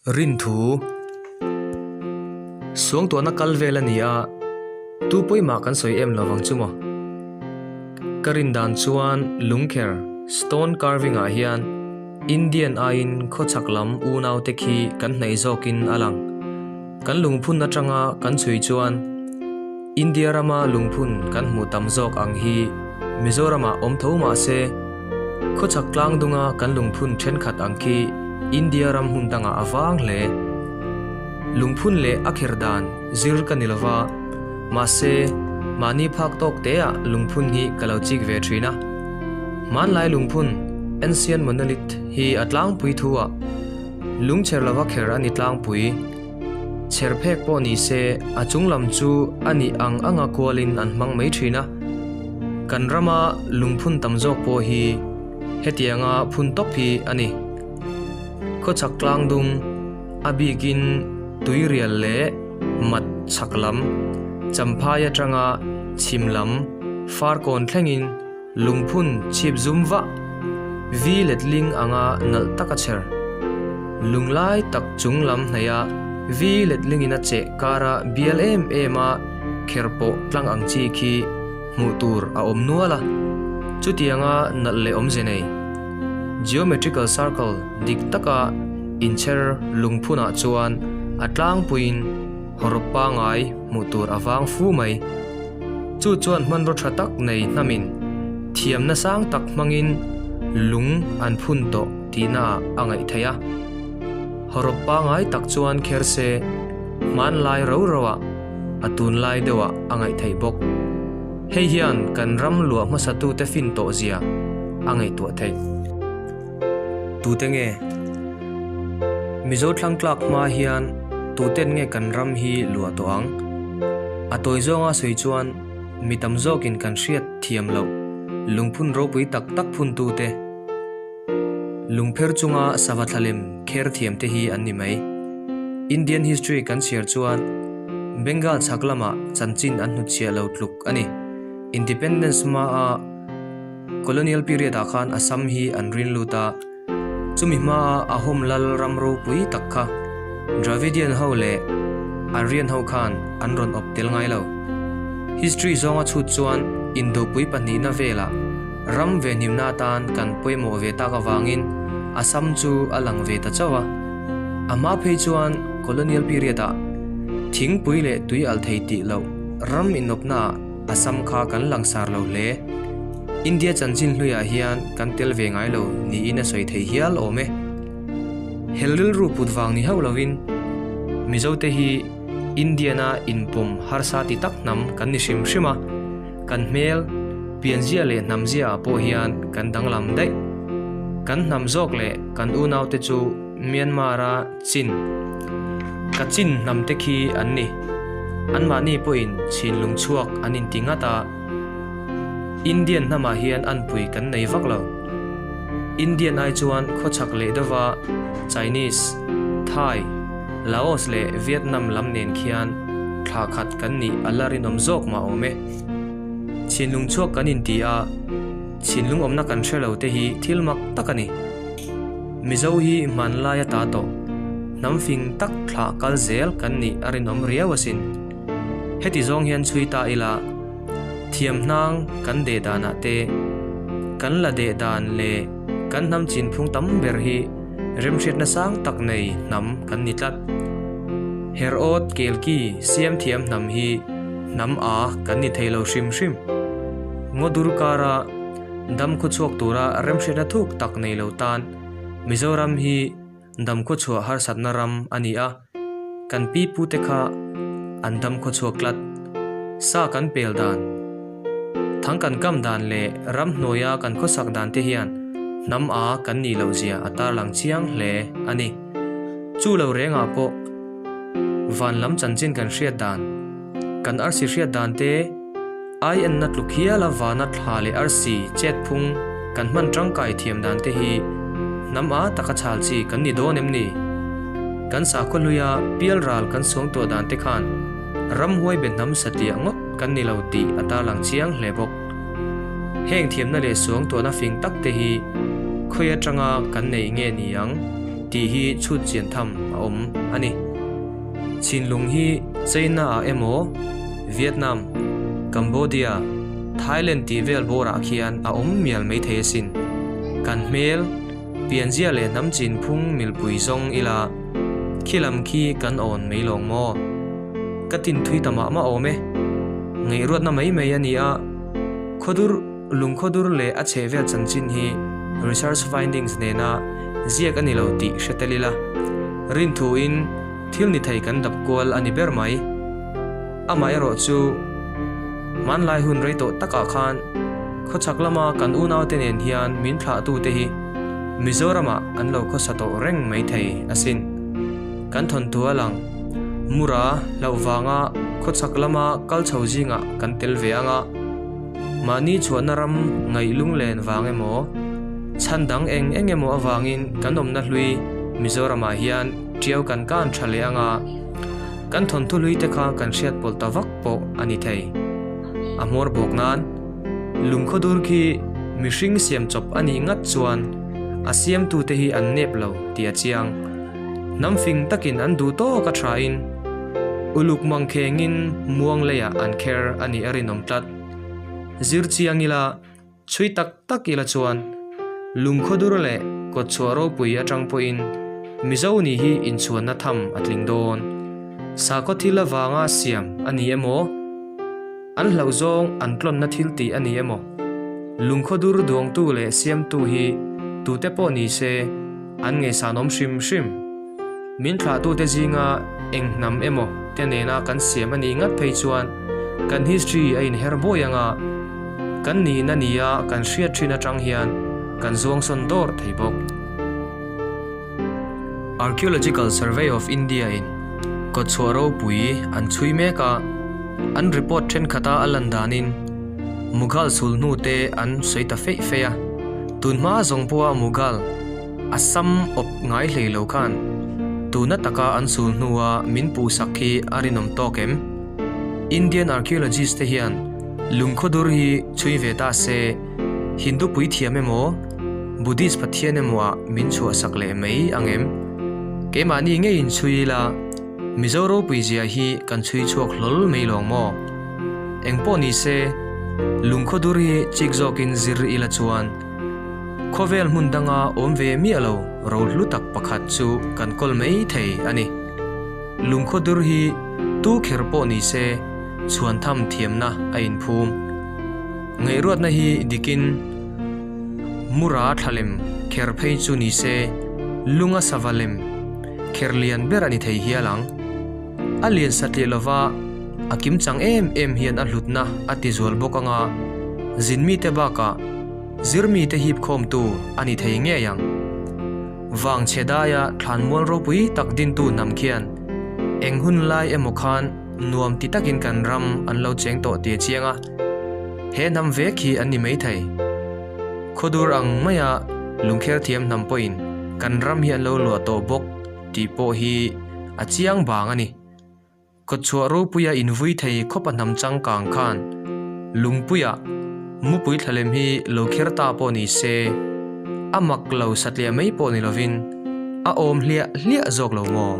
Rinthu Suangtuahna kal vel a ni a, tu pawimah kan sawi em lovang chu maw? Ka rin dan chuan lungkher, stone carving, ah hian Indian aiin khawchhak lam unaute khi kan hnaih zawkin a lang. Kan lungphun atanga kan chhui chuan India rama lungphun kan hmuh tam zawk ang hi Mizoramah awm tho mah se, Khawchhak tlang dunga kan lungphun thenkhat ang khi India ram hmun dangah a vang hle. Lungphun leh a kher dan zir ka ni lova, mahse mahni phak tawk teah lungphun hi ka lo chik ve thin a. Hmanlai lungphun, ancient monolith, hi a tlangpui thu ah lungchher lova kher a ni tlangpui. Chher phek pawh ni se a chung lam chu a nih ang anga kualin an hmang mai thin a. Kan rama lungphun tam zawk pawh hi hetianga phun tawp hi a ni. Khawchhak tlang dum, a bikin tuirial leh mat chhak lam, champhai atanga chhim lam farkawn thlengin Lungphun chhip zum vah, vi letling anga nalh tak a chher. Lunglai tak chung lam hnaih a vi letlingin a cheh kara bial em em a kher pawh tlang ang chi khi hmuh tur a awm nual a. Chutianga nalh leh awmze nei, geometrical circle, dik taka inchher lungphunah chuan a tlangpuiin hawrawp pangai hmuh tur a vang fu mai. Chu chuan hmanraw tha tak nei hnamin thiamna sang tak hmangin lung an phun tawh tihna ah a ngaih theih a. Hawrawp pangai tak chuan kher se hmanlai ro ro ah a tunlai deuh ah a ngaih theih bawk. Hei hian kan ram luah hmasatute fin tawh zia a ngaihtuah theih. Tute nge? Mizo thlangtlak hma hian tuten nge kan ram hi luah tawh ang? A tawi zawnga sawi chuan mi tam zawkin kan hriat thiam loh lungphun ropui tak tak phuntute, lungpher chunga sava thlalem kher thiamte hi an ni mai. Indian history kan chhiar chuan Bengal chhak lamah chanchin an hnutchhiah lo tluk a ni. Independence hmaa Colonial period ah khan Assam hi an rin lut a, chumi hmaa Ahom lal ram ropui tak kha Dravidian ho leh Aryan ho khan an rawn awp tel ngai lo. History zawnga chhut chuan Indopui pahnihna velah ram venhimna atan kan pawimawh ve tak avangin Assam chu a lang ve ta chauh a. A hma phei chuan Colonial period ah thingpui leh tui al thei tih loh ram inawpna ah Assam kha kan langsar lo hle. India chanchin hluiah hian kan tel ve ngai lo niin a sawi thei hial awm e. Hel rilru put vang ni hauh lovin Mizote hi Indian-a inpawm harsa ti tak hnam kan ni hrim hrim a, kan hmel, pianzia leh hnamzia-ah pawh hian kan danglam daih. Kan hnam zawk leh kan unaute chu Myanmar-a Chin. Ka chin hnam te khi an ni. Anmahni pawhin chhinlung chhuak an inti ngat a, Indian hnamah hian anpui kan nei vak lo. Indian ai chuan khawchhak leh deuha Chinese, Thai, Laos leh Vietnam lam nen khian thla khat kan nih a la rinawm zawk mah awm e. Chhinlung chhuak kan inti a, chhinlung awmna kan hre lo te hi thil mak tak a ni. Mizo hi hmanlai ata tawh, hnam fing tak thlah kal zel kan nih a rinawm riau asin. Heti zawng hian chhui ta ila, thiam hnang kan deh danah te, kan la deh dan leh kan hnam chinphung tam ber hi remhriatna sang tak nei hnam kan ni tlat. Herawt Kelki siam thiam hnam hi hnam a kan ni thei lo hrim hrim. Ngawdur kara. Dam khawchhuak tura remhriatna thuk tak nei lo tan Mizoram hi dam khawchhuah harsatna ram a ni a, kan pi pute kha an dam khawchhuak tlat. Sa kan pel dan, thang kan kam dan leh ramhnuaia kan khawsak dan te hian hnam a kan nih loh zia a tarlang chiang hle a ni. Chu lo rengah pawh van lam chanchin kan hriat dan, kan arsi hriat dan te, Ai enna tluk hiala vana thla leh arsi chet phung kan hman tangkai thiam dan te hi hnam a taka chhal chi kan ni dawn em ni? Kan sakhaw hluia pialral kan suangtuah dan te khan ramhuai be hnam satliah ngawt kan ni lo tih a tarlang chiang hle bawk. Heng thiamna leh suangtuahna fing tak te hi khawi atanga kan neih nge ni ang? tih hi chhut chian tham a awm a ni. Chhinlung hi China-ah emaw, Vietnam, Cambodia, Thailand tih vel bawrah khian a awm mial mai thei asin. Kan hmel, pianzia leh hnam chin phung milpui zawng ila khi lam khi kan awn mai lawng maw? Ka tin thui ta mah mah awm e. Ngaihruatna mai mai a ni a, khawdur lungkhawdur leh a chhehvel chanchin hi research findings nena ziak a ni lo tih hre tel ila, rinthuin thil ni thei kan dap kual a ni ber mai. Amaherawh chu hmanlai hun rei tawh takah khan khawchhak lama kan unaute nen hian min thlahtute hi Mizoramah an lo khawsa tawh reng mai thei asin. Kan thawnthu a lang. Mura hlauh vanga khawchhak lama kal chho zingah kan tel ve ang a, mahni chhuahna ram ngaih lunglen vang emaw, chhan dang eng eng emaw avangin kan awmna hlui Mizoramah hian tiau kan kan tha leh ang a, kan thawnthu hlui te kha kan hriat pawlh ta vak pawh a ni thei. A hmawr bawk nan lungkhawdur khi mihring siam chawp a nih ngat chuan a siamtute hi an nep lo tih a chiang. Hnam fing takin an duh tawk a thain uluk mangkhengin muang leiah an kher a nih a rinawm tlat. Zir chiang ila, chhui tak tak ila chuan lungkhawdur leh kawtchhuah ropui atang pawhin Mizo nih hi inchhuanna tham a tling dawn. Sakhaw thil avanga siam a ni emaw, an hlauh zawng an tlawnna thil tih a ni emaw, lungkhawdur duangtu leh siamtu hi tute pawh ni se, An ngaihsanawm hrim hrim. Min thlahtute zinga eng hnam emaw te nena kan siam a nih ngat phei chuan kan history a inher bawi anga kan nihna nia kan hriat thin atang hian kan zuangsawn dawr thei bawk. Archaeological Survey of India in kawtchhuah ropui an chhui mek a, an report thenkhat a a lan danin Mughal sulhnu te an sawi ta feih feih a. Tunhma zawng pawha Mughal a sam awp ngai hlei lo khan tuna taka an sul hnua min puhsak hi a rinawm tawk em? Indian archaeologist te hian lungkhawdur hi chhui ve ta se Hindu puithiam emaw Buddhist pathian emaw ah min chhuahsak leh mai ang em? Keimahni ngeiin chhui ila Mizo ropui zia hi kan chhui chhuak hlawl mai lawng maw? Engpawh ni se, lungkhawdur hi chik zawkin zir ila chuan khawvel hmun danga awm ve miah lo ro hlu tak pakhat chu kan kawl mai thei a ni. Lungkhawdur hi tu kher pawh ni se chhuan tham thiamna a inphum. Ngaihruatna hi dikin mura thlalem kher phei chu ni se lunga sava lem Kher lian ber a ni thei hial ang. A lian satliah lova a kimchang em em hian a hlutna a ti zual bawk anga zin mite bakah zir mite hip khawmtu a ni thei ngei ang. Vang chhe daia thlanmual ropui tak dintu hnam khian eng hun lai emaw khan nuam ti takin kan ram an lo cheng tawh tih a chiang a, he hnam vek hi an ni maithei. Khawdur ang maia lungkher thiam hnam pawhin kan ram hi an lo luah tawh bawk tih pawh hi a chiang vang a ni. Kawtchhuah ropuia invui thei khawpa hnam changkang khan lungpuia mupui thlalem hi lo kher ta pawh ni se, a mak lo satliah mai pawh ni lovin a awm hliah hliah zawk lo maw?